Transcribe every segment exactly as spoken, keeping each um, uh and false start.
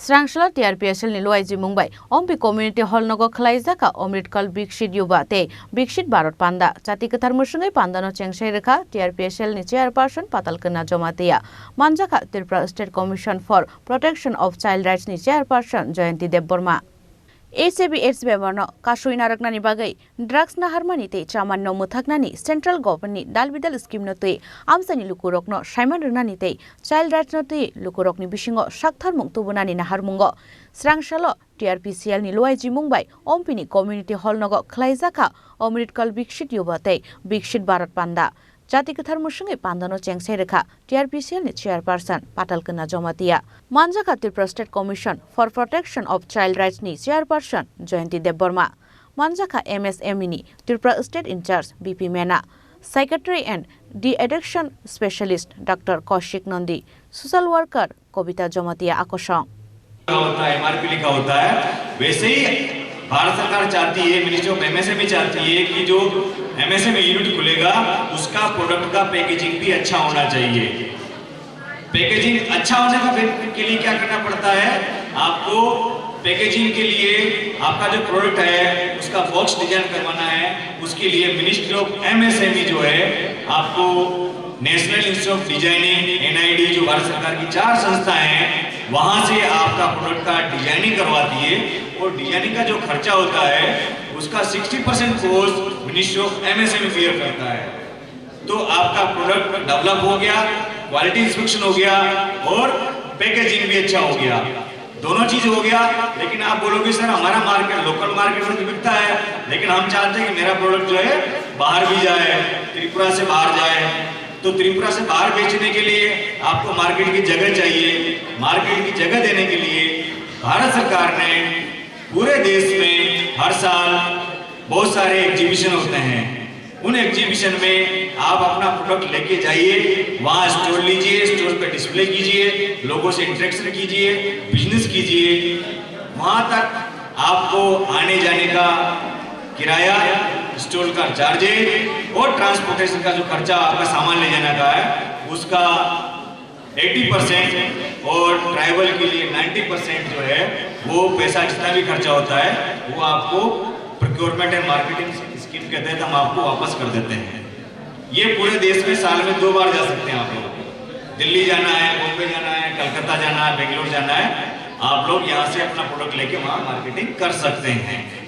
Srangsalo T R P S L ni luaijimung bai Ompi Community Hall nogo khwlaijak kha Omrit Kal Biksit Yuva tei Biksit Bharat Panda. Chati kwthar mwswngwi pandano chengsai rwkha T R P S L ni chairperson Patal Kanya Jamatia. Manjakha Tripura State Commission for Protection of Child Rights ni chairperson Jayanti Debbarma. H I V AIDS bemarno kasui narwknani bagwi drugs naharmani tei chamanno mwthaknani central government ni dalbidal scheme no twi amchaini lukurokno saiman rwnani tei child rights no twi lukurokni bisingo saktharmung tubunani naharmungo srangsalo T R P C L ni luaijimung bai Ompi ni community hall nogo khwlaijak kha Omrit Kal Biksit Yuva tei Biksit Bharat Panda. Chati kwthar mwswngwi pandano chengsai rwkha T R P C L ni chairperson Patal Kanya Jamatia. Manjakha Tripura State Commission for Protection of Child Rights ni chairperson Jayanti Debbarma. Manjakha M S M E ni Tripura State in charge B P Mena, secretary and de-addiction specialist Doctor Kaushik Nandi, social worker Kobita Jamatia akosong. होता है, एमआरपी लिखा होता है। वैसे ही भारत सरकार चाहती है, ministry of MSME चाहती है कि जो एमएसएमई यूनिट खुलेगा, उसका प्रोडक्ट का पैकेजिंग भी अच्छा होना चाहिए। पैकेजिंग अच्छा होने का फिर के लिए क्या करना पड़ता है? आपको पैकेजिंग के लिए आपका जो प्रोडक्ट है, उसका बॉक्स डिजाइन करवाना है। उसके लिए मिनिस्ट्री ऑफ एमएसएमई जो है, आपको national institute of designing, NID, जो भारत सरकार की चार संस्थाएं हैं, वहां से आपका प्रोडक्ट का डिजाइनिंग करवाती है। और डिजाइनिंग का जो खर्चा होता है, उसका sixty percent cost ministry of MSME bear करता है। तो आपका प्रोडक्ट डेवलप हो गया, क्वालिटी इंस्पेक्शन हो गया और पैकेजिंग भी अच्छा हो गया। दोनों चीज हो गया। लेकिन आप बोलोगे, "सर, हमारा मार्केट, लोकल मार्केट में तो बिकता है, लेकिन हम चाहते हैं कि मेरा प्रोडक्ट जो है, बाहर भी जाए, त्रिपुरा से बाहर जाए।" तो त्रिपुरा से बाहर बेचने के लिए आपको मार्केट की जगह चाहिए। मार्केट की जगह देने के लिए भारत सरकार ने पूरे देश में हर साल बहुत सारे एग्जीबिशन होते हैं। उन एग्जीबिशन में आप अपना प्रोडक्ट लेके जाइए, वहाँ स्टॉल लीजिए, स्टॉल पे डिस्प्ले कीजिए, लोगों से इंटरेक्शन कीजिए, बिजनेस कीजिए। वहाँ तक आपको आने जाने का किराया, स्टॉल का चार्जेज और ट्रांसपोर्टेशन का जो खर्चा आपका सामान ले जाने का है, उसका एटी परसेंट और ट्राइबल के लिए नाइंटी परसेंट जो है, वो पैसा जितना भी खर्चा होता है, वो आपको प्रोक्योरमेंट एंड मार्केटिंग स्कीम के तहत हम आपको वापस कर देते हैं। ये पूरे देश में साल में दो बार जा सकते हैं आप लोग। दिल्ली जाना है, बॉम्बे जाना है, कलकत्ता जाना है, बेंगलोर जाना है, आप लोग यहाँ से अपना प्रोडक्ट लेके वहाँ मार्केटिंग कर सकते हैं।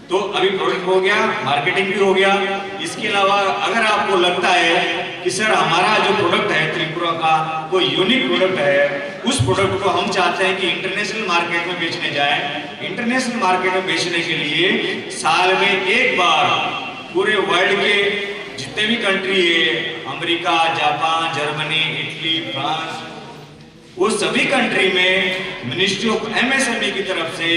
तो अभी प्रोडक्ट हो गया, मार्केटिंग भी हो गया। इसके अलावा अगर आपको लगता है कि सर, हमारा जो प्रोडक्ट है त्रिपुरा का, कोई यूनिक प्रोडक्ट है, उस प्रोडक्ट को हम चाहते हैं कि इंटरनेशनल मार्केट में बेचने जाए। इंटरनेशनल मार्केट में बेचने के लिए साल में एक बार पूरे वर्ल्ड के जितने भी कंट्री है, America, Japan, Germany, Italy, France, वो सभी कंट्री में मिनिस्ट्री ऑफ एमएसएमई की तरफ से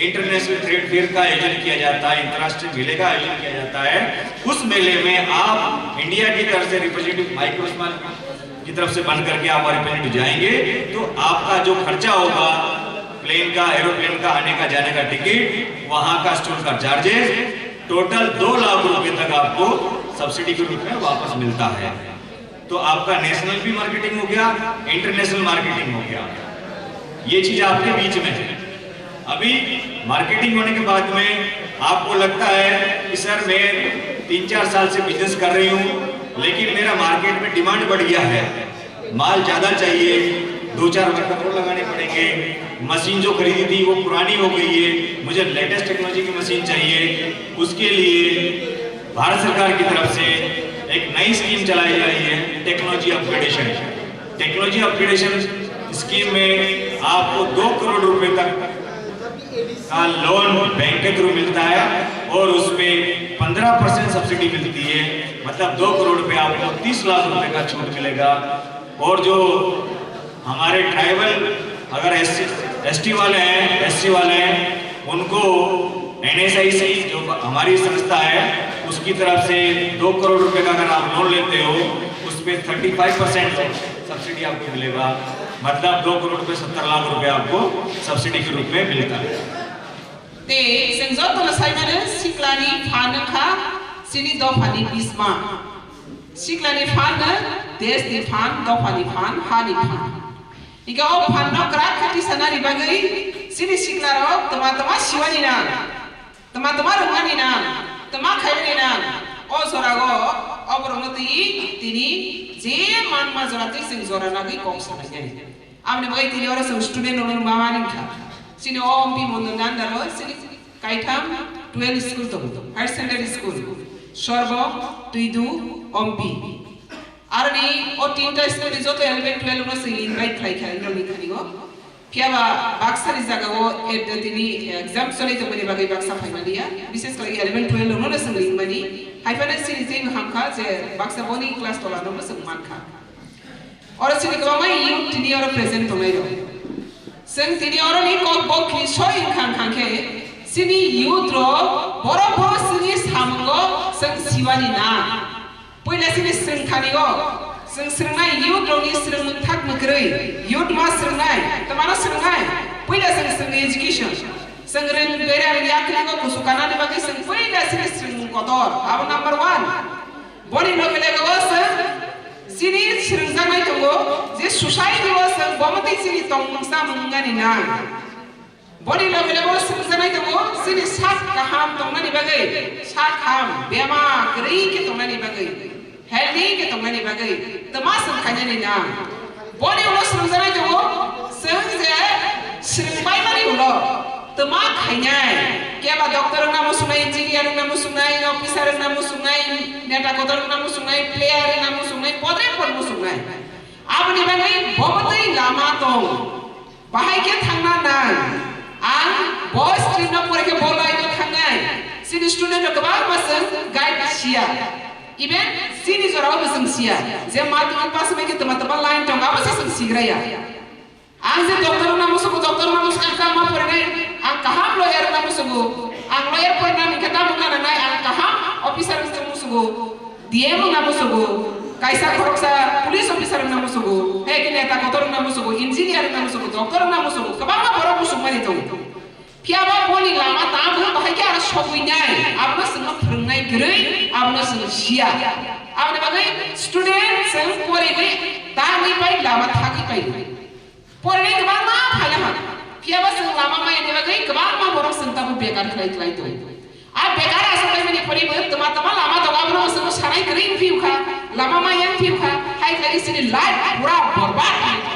इंटरनेशनल ट्रेड फेयर का आयोजन किया जाता है, अंतर्राष्ट्रीय मेले का आयोजन किया जाता है। उस मेले में आप इंडिया की तरफ से रिप्रेजेंटेटिव माइक्रो स्मॉल की तरफ से बन करके आप रिप्रेजेंटेटिव जाएंगे, तो आपका जो खर्चा होगा, प्लेन का, एरोप्लेन का आने का जाने का टिकट, वहाँ का स्टॉल का चार्जेस, टोटल दो लाख रुपए तक आपको सब्सिडी के रूप में वापस मिलता है। तो आपका नेशनल भी मार्केटिंग हो गया, इंटरनेशनल मार्केटिंग हो गया। ये चीज आपके बीच में है। अभी मार्केटिंग होने के बाद में आपको लगता है कि सर, मैं तीन चार साल से बिजनेस कर रही हूँ, लेकिन मेरा मार्केट में डिमांड बढ़ गया है, माल ज़्यादा चाहिए, दो चार वर्कर और लगाने पड़ेंगे, मशीन जो खरीदी थी वो पुरानी हो गई है, मुझे लेटेस्ट टेक्नोलॉजी की मशीन चाहिए। उसके लिए भारत सरकार की तरफ से एक नई स्कीम चलाई जा रही है, technology upgradation. Technology upgradation scheme में आपको दो करोड़ रुपए तक का लोन बैंक के थ्रू मिलता है और उसमें पन्द्रह परसेंट सब्सिडी मिलती है, मतलब दो करोड़ पे आपको तीस लाख रुपए का छूट मिलेगा। और जो हमारे ट्राइबल, अगर एससी, एसटी वाले हैं, एससी वाले हैं, उनको एनएसआईसी जो हमारी संस्था है, उसकी तरफ से दो करोड़ रुपए का अगर आप लोन लेते हो, उस पे थर्टी फाइव परसेंट सब्सिडी आपको मिलेगा। मतलब दो करोड़ पे सत्तर लाख रुपए आपको सब्सिडी के रूप में मिलता है। Tei chwng jotono sai mano siklani phan wngkha chini dophani bisma. Siklani phan no deshni phan, dophani phan, hani phan. Hinkhe o phan no kwrak khe tisanani bagwi chini siklarok tma tma siwani nang, tma tma rwngmani nang, tma khaimani nang, o jorao oborokno twi tini je manma jora twi chwng jora nagwi kok salainai. Aboni bagwi tini oro chwng student rokno ma mani kha. Chini o Ompi Mondol ni under o chini kaitham twelve school tongo, higher secondary school, Sorbo, Twidu, Ompi. Aroni o tinta school ni joto eleven twelve no chwng invite khlai kha, roni khani o. Phiya ba baksa ni jaga o, eh, tini exam choli tongmani bagwi baksa phaimaliya. Bishes khlai eleven twelve no chwng ringmani. Haiphano chini tei hamkha je baksa boni class tola no chwng mankha. Oro chini kwbangma youth tini oro present tongnai rok. Chwng tini oro ni kok bokhi soi wngkha wngkha khe chini youth rok borok borok chini samungo chwng siwani na. Puila chini swrwngthani o chwng swrwngnai youth rok ni swrwngmung thak mwkrwi youth ma swrwngnai, twmano swrwngnai? Puila chwng swrwng education. Chwng rwng bera rwng yakni o kusu kanani bagwi chwng puila chini swrwngmung kotor. Abo number one. Boni loge loge o chwng chini swrwngjaknai tongo je society o chwng bo mwtwi chini tongmung chamung wngani nang. Boni loge loge o swrwngjaknai tongo chini sak kaham tongnani bagwi, sak ham bema kwrwi khe tongnani bagwi, healthy khe tongnani bagwi twma chwng khainani nang. Boni ulo swrwngjaknai tongo, chwng je swrwngbaimani ulo twma khainai, keba doctor wngna muchungnai, engineer wngna muchungnai, officer wngna muchungnai, neta kotor wngna muchungnai, player wngna muchungnai, podre pod muchungnai. Aboni bagwi bo mwtwi lama tong. Bahai khe thangna nang. Ang bo stream no pore khe bo line o thangnai. Chini student rok kwbangma chwng guide siya. Even chini jorao bo chwng siya. Je madhyamik pass wngwi khe twma twma line tongo, abo se chwng sigraya. Ang je doctor wngna musugo, doctor wngna musugo, ang tamo porinai, ang kaham lawyer wngna musugo. Ang lawyer porina hwnkhe tamo wngna nangnai, ang kaham officer wngna musugo. D M wngna musugo, kaisa khoroksa police officer wngna musugo, hai khe neta kotor wngna musugo, engineer wngna musugo, doctor wngna musugo, kwbangma borok musukmani tongo. Phiya ba boni lama tamo bahai khe aro sogwinai, abono chwngno phwrwngnai kwrwi, abono chwng siya. Aboni bagwi student chwng porigwi tangwi pai lama thagwi pai. Porani kwbangma phaina ha. Phiya ba chwng lama maya ni bagwi kwbangma borok chwng tabuk bekar khlai khlai tongo. A bekar aswk khlaimani phori bo twma twma lama tongo, abono chwng sanai kwrwi wng phiu kha, lama maya wng phiu kha, hai khlai chini life pura borbad wng kha.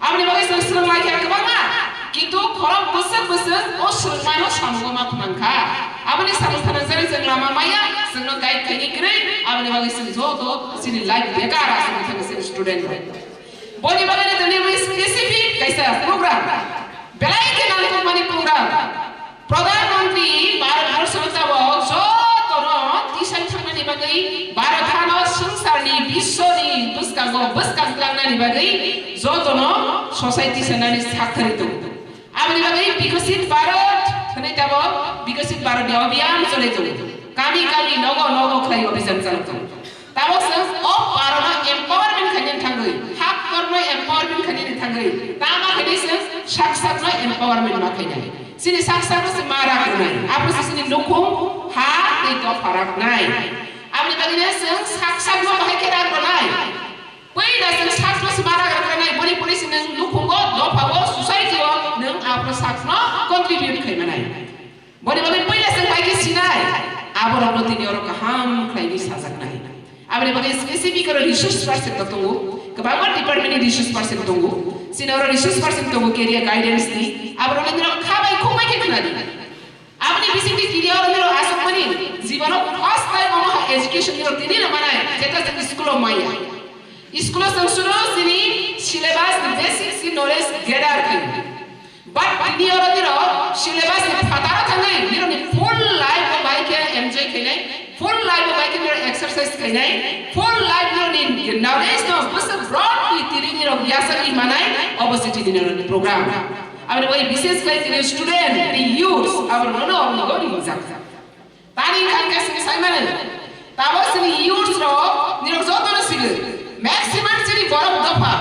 Aboni bagwi chwng swrwng lai kha kwbangma, kintu khorok bwswk bwswk o swrwngmano samungo ma phwnang kha. Aboni samung phanang jani chwng lama maya, chwngno guide khaini kwrwi, aboni bagwi chwng joto chini life bekar aswk wng thangwi chini student rok. Boni bagwi no tini specific kaisa program, belai khe nangkukmani program. Pradhan Mantri Bharat Borso tabok jotono tisai thangnani bagwi Bharat hano swngcharni biswoni bwskango bwskang tlangnani bagwi jotono society sanani sakthari tongo. Aboni bagwi Bikasit Bharat hwnwi tabok Bikasit Bharat ni abhiyan choli tongo. Kami kami nogo nogo khlai abhiyan chali tongo. Tabok chwng o parano empowerment khainani thangwi, haktorno empowerment khainani thangwi, tama khainai chwng sak sakno empowerment ma khainai. Chini sak sakno se ma rak rwnai, abo se chini nukhung, ha, tei dopha raknai. Aboni bagwino chwng sak sakno bahai khe rak rwnai. Puila chwng sakno se ma rak rwnai, boni pore se nwng nukhungo, dophao, society-o nwng abo sakno contribute khai manai. Boni bagwi puila chwng bai khe sinai, aborokno tini oro kaham khlaiwi sajaknai. Aboni bagwi specific oro resource person rok tongo, kwbangma department ni resource person tongo. Chini oro resource person tongo, career guidance ni. Aborokno nirok kha bai khuk bai khe khwnadi. Aboni bisingtwi tini oro nirok aswkmani jibono first time omo ha education nirok tini rw manai, jeta chwng school o maya. School o chwng suru chini syllabus ni basic si knowledge gather khaio. But tini oro nirok syllabus ni phataro thangwi nirokni full life o bai khe enjoy khainai, full life o bai khe nirok exercise khainai, full life nirokni knowledge no bwswk broadly tini nirok yasakwi manai, obo se tini nirokni program. Aboni bai bishes khlai tini student, tini youths, abo nono ringjak. Tani khan khe sini sai mano. Tabo sini youths rok nirok joto no sigo. Maximum sini borok dopha.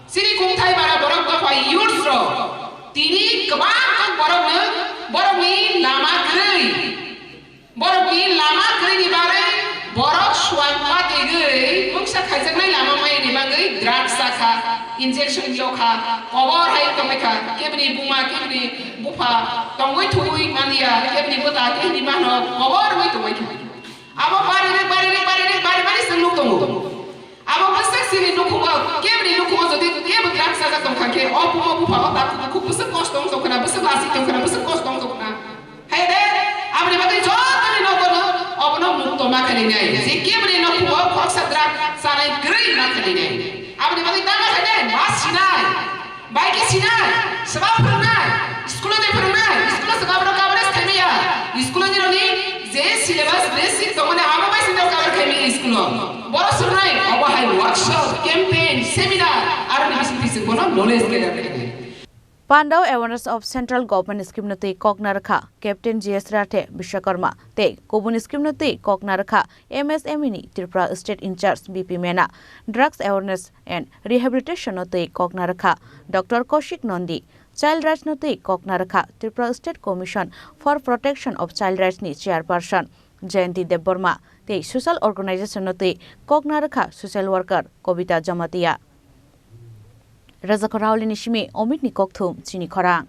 Sini kungthai bara borok dopha youths rok. Tini kwbang kok borok no borok ni lama kwrwi. Borok ni lama kwrwi ni bagwi borok suang patigwi mungsa khaijaknai lama maya ni bagwi. Drugs chakha, injection yokha, kobor hai tongbaikha, kebini buma, kebini bupha, tongwi thugwi manya, kebini bwta, kebini mano, kobor wngwi tongbaikha. Abo bari rik, bari rik, bari rik, bari bari chwng nuk tongo. Abo bwswk chini nukhungo, kebini nukhungo jodi kebo drugs chajak tongkha khe, o buma bupha, o takhuk bukhuk bwswk kosto wng tongkhwna, bwswk lasik tongkhwna, bwswk kosto wng tongkhwna. Hai de, aboni bagwi jotoni nogono obono mukto ma khainai. Je keboni nokhugo khoroksa drug chanai kwrwi ma khainai. Aboni bagwi tamo khainai, ma sinai. Bai khe sinai, swba phwrwngnai, school-o je phwrwngnai, school-o swba borok coverage khaimaya. School-o nirokni je syllabus basic tongmani abo bai sini cover khaimaya school-o. Borok swrwngnai, obo hai workshop, campaign, seminar, aroni bising bising bono knowledge gather khainai. Pandao Awareness of Central Government Scheme no twi kok narwkha Captain G S Rathe Biswakarma tei kubun scheme no twi kok narwkha M S M E ni Tripura State Incharge B P Mena. Drugs Awareness and Rehabilitation no twi kok narwkha Doctor Kaushik Nandi. Child Rights no twi kok narwkha Tripura State Commission for Protection of Child Rights ni Chairperson Jayanti Debbarma tei Social Organization no twi kok narwkha Social Worker Kobita Jamatia. Rajakhor Rauli ni simi Omit ni kokthum chini khorang.